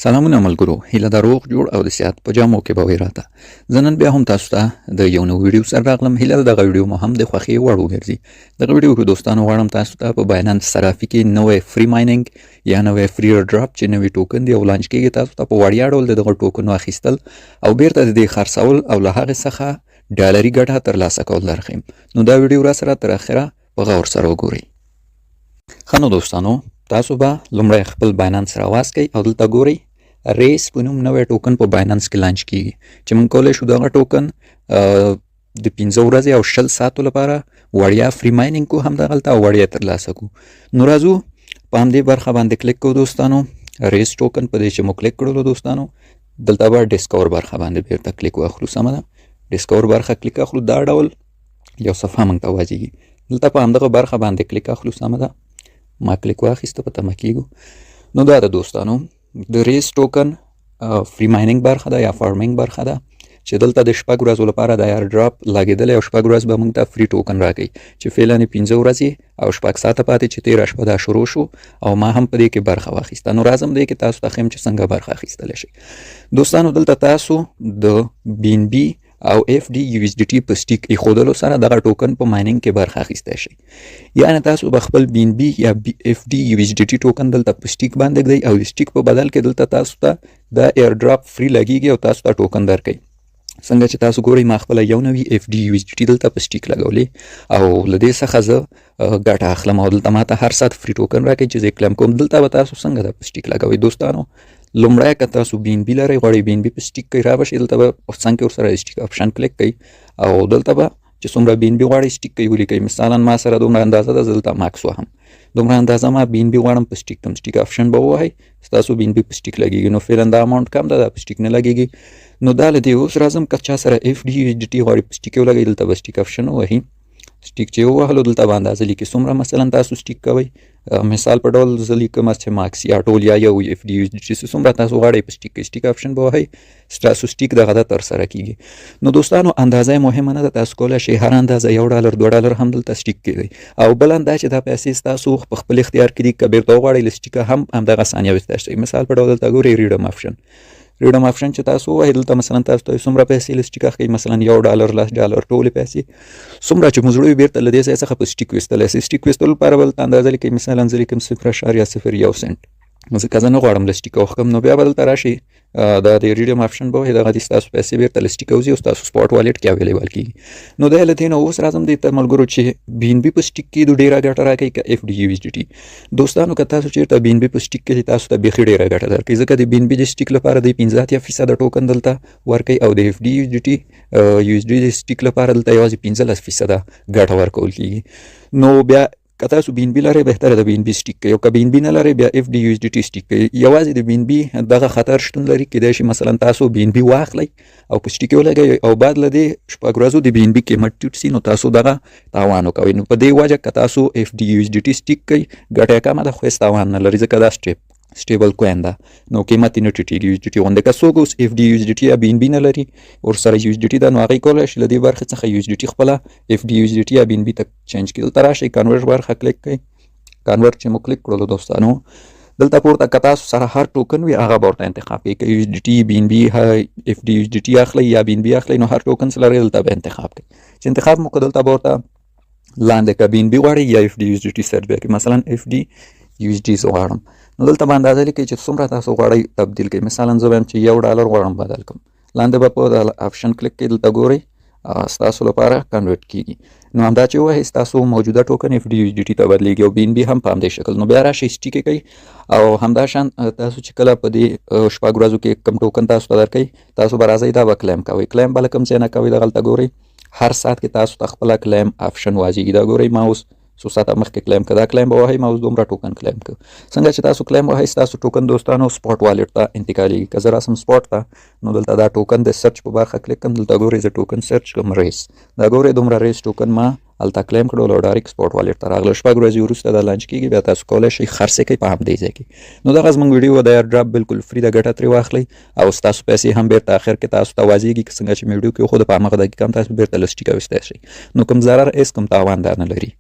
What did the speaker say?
سلامونه ملګرو، هیله ده روغ جوړ او د صحت په جامو کې به وي. راته زه نن بیا هم تاسو ته د یو نوي ویډیو سره راغلم. هیله ده دغه ویډیو مو هم د خوښې وړ وګرځي. دغه ویډیو کې دوستانو غواړم تاسو ته په بایننس صرافي کې نوی free mining یا نوی free airdrop چې نوی ټوکن دی او launch کېږي، تاسو ته په وړیا ډول د دغه ټوکنو اخیستل او بیرته د دې خرڅول او له هغې څخه ډالري ګټه ترلاسه کول درښیم. نو دا ویډیو را سره تر اخره په غور سره وګورئ. ښه نو دوستانو، تاسو به لومړی خپل بایننس راواز کړئ او دلته ګورئ ریس په نوم نوی ټوکن په بایننس کې launch کیږي چې موږ کولی شو دغه ټوکن د 5 ورځې او 20 ساعتو لپاره وړیا free mining کو همدغلته او وړیا ترلاسه کو. نو راځو په همدې برخه باندې کلیک کوو دوستانو. ریس ټوکن په دې چې مو کلیک کړلو دوستانو، دلته به discover برخه باندې بیرته کلیک واخلو. سمه ده، discover برخه کلیک اخلو، دا ډول یو صفحه موږ ته واځېږي. دلته په همدغه برخه باندې کلیک اخلو. سمه ده، ما کلیک واخیسته، په تمه کېږو. نو دا د دوستانو د ریس token free mining برخه ده یا farming برخه ده چې دلته د 6 ورځو لپاره د airdrop لګېدلی او 6 ورځ به موږ ته free token راکوي چې فعلا یې 5 ورځې او 6 ساعته پاتې چې تېره شپه دا شروع شو او ما هم په دې کې برخه واخیسته. نو راځم دې کې تاسو ته ښیم چې څنګه برخه اخیستلی شئ. دوستانو دلته تاسو د بي ان بي او اف ډي یو اس ډي ټي په stake ایښودلو سره دغه ټوکن په mining کې برخه اخیستی شئ. یعنی تاسو به خپل بي ان بي یا اف ډي یو اس ډي ټي ټوکن دلته په stake باندې ږدئ او د stake په بدل کې دلته تاسو ته دا airdrop free لګیږي او تاسو ته ټوکن درکوي. څنګه چې تاسو ګورئ ما خپله 91 اف ډي یو اس ډي ټي دلته په stake لګولې او له دې څخه زه ګټه اخلم او دلته ما ته هر ساعت free token راکوي چې زه یې claim کوم. دلته به تاسو څنګه دا په stake لګوئ دوستانو؟ لومړی که تاسو بي ان بي لرئ، غواړئ بي ان بي په stake کوئ، را به شئ دلته به څنګ کې ورسره stake option کلیک کوئ او دلته به چې څومره بي ان بي غواړئ stake کوئ ولیکئ. مثلا ما سره دومره اندازه ده، زه دلته max وهم، دومره اندازه ما بي ان بي غواړم په stake کوم، stake option به ووهئ، ستاسو بي ان بي په stake لګېږي. نو فعلا دا amount کم ده، دا په stake نه لګېږي. نو دا له دې اوس راځم، که چا سره اف ډي یو اس ډي ټي غواړي په stake یې ولګوي، دلته به stake option ووهي. stake چې ووهلو دلته به اندازه لیکي څومره مثلا تاسو stake کوئ. مثال په ډول زه لیکم چې max یا ټول یا یو اف ډي یو اس ډي ټي څومره تاسو غواړئ په stake کوئ، stake option به ووهئ، ستاسو stake دغه ده ترسره کېږي. نو دوستانو اندازه یې مهمه نه ده، تاسو کولی شئ هر اندازه $1 $2 هم دلته stake کوئ. او بل دا چې دا پیسې ستاسو په خپل اختیار کې دي، که بیرته وغواړئ له stake ه هم همدغه ثانیه ویستی شئ. مثال په ډول دلته ګورئ redeem option، redeem option چې تاسو ووهئ دلته مثلا تاسو ته څومره پیسې له stake ه ښیي، مثلا $1 $10 ټولې پیسې څومره چې مو زړه وي بیرته له دې ځای څخه په stake ویستلی شئ. stake ویستلو لپاره به دلته اندازه لیکئ، مثلا زه لیکم 0.01 سنټ، ځکه زه نه غواړم له stake ه وښکم. نو بیا به دلته راشئ، دا د redeem option به ووهئ، دغه دي ستاسو پیسې بیرته له stake ه وځي او ستاسو spot wallet کې available کېږي. نو دا له دې نه اوس راځم دې ته ملګرو چې بي ان بي په stake کې ډېره ګټه راکوي که اف ډي یو اس ډي ټي. دوستانو که تاسو چېرته بي ان بي په stake کې تاسو ته بیخي ډېره ګټه درکوي، ځکه د بي ان بي د stake لپاره د 85% ټوکن دلته ورکوي او د اف ډي یو اس ډي ټي یو اس ډي د stake لپاره دلته یوازې 15% ګټه ورکول کېږي. نو بیا که تاسو بي ان بي لرئ بهتره ده بي ان بي stake کوئ، او که بي ان بي نه لرئ بیا اف ډي یو اس ډي ټي stake کوئ. یوازې د بي ان بي دغه خطر شتون لري، کیدای شي مثلا تاسو بي ان بي واخلئ او په stake یې ولګوئ او بعد له دې 6 ورځو د بي ان بي قیمت ټیټ سي، نو تاسو دغه تاوان وکوئ. نو په دې وجه که تاسو اف ډي یو اس ډي ټي stake کوئ ګټه یې کمه ده خو هېڅ تاوان نه لري، ځکه دا stable coin ده، نو قیمت یې نه ټیټېږي یو اس ډي ټي غوندې. که څوک اوس اف ډي یو اس ډي ټي یا بي ان بي نه لري ورسره یو اس ډي ټي ده، نو هغوی کولی شي له دې برخې څخه یو اس ډي ټي خپله اف ډي یو اس ډي ټي یا بي ان بي ته change کړي. دلته راشئ convert برخه کلیک کړئ، convert چې مو کلیک کړلو دوستانو دلته پورته که تاسو سره هر ټوکن وي هغه به ورته انتخاب کړئ، که یو اس ډي ټي بي ان بي اف ډي یو اس ډي ټي اخلئ یا بي ان بي اخلئ، نو هر ټوکن څه لرئ دلته به انتخاب کړئ. چې انتخاب مو کړ دلته به ورته لاندې که بي ان بي غواړئ یا اف ډي یو اس ډي ټي search بیا کړئ، مثلا اف ډي یو اس ډي زه غواړم، نو دلته به اندازه لیکئ چې څومره تاسو غواړئ تبدیل کړئ. مثلا زه وایم چې $1 غواړم بدل کړم، لاندې به په option کلیک کړئ، دلته ګورئ ستاسو لپاره convert کېږي. نو همدا چې ووهئ ستاسو موجوده ټوکن اف ډي یو اس ډي ټي ته بدلېږي او بي ان بي هم په همدې شکل. نو بیا راشئ stake یې کړئ او همدا شان تاسو چې کله په دې 6 ورځو کې کوم ټوکن تاسو ته درکوي تاسو به راځئ دا به claim کوئ. claim به له کوم ځای نه کوئ؟ دغلته ګورئ هر ساعت کې تاسو ته خپله claim option واځېږي. دا ګورئ ما اوس څو ساعته مخکې claim کړ، دا claim به وهئ، ما اوس دومره ټوکن claim کړ. څنګه چې تاسو claim وهئ ستاسو ټوکن دوستانو spot wallet ته انتقالېږي. که زه راسم spot ته، نو دلته دا ټوکن د search په برخه کلیک کړم، دلته ګورئ زه ټوکن search کوم ریس، دا ګورئ دومره ریس ټوکن ما هلته claim کړو او direct spot wallet ته راغله. 6 ورځې وروسته دا launch کېږي، بیا تاسو کولی شئ خرڅ یې کړئ په همدې ځای کې. نو دغه زموږ ویډیو ده، airdrop بالکل free ده، ګټه ترې واخلئ او ستاسو پیسې هم بیرته اخر کې تاسو ته واځېږي. که څنګه چې مې ویډیو کې وښوده په هماغه دقیقه هم تاسو بیرته له stake ه ویستی شئ، نو کوم ضرر هېڅ کوم تاوان دا نه لري.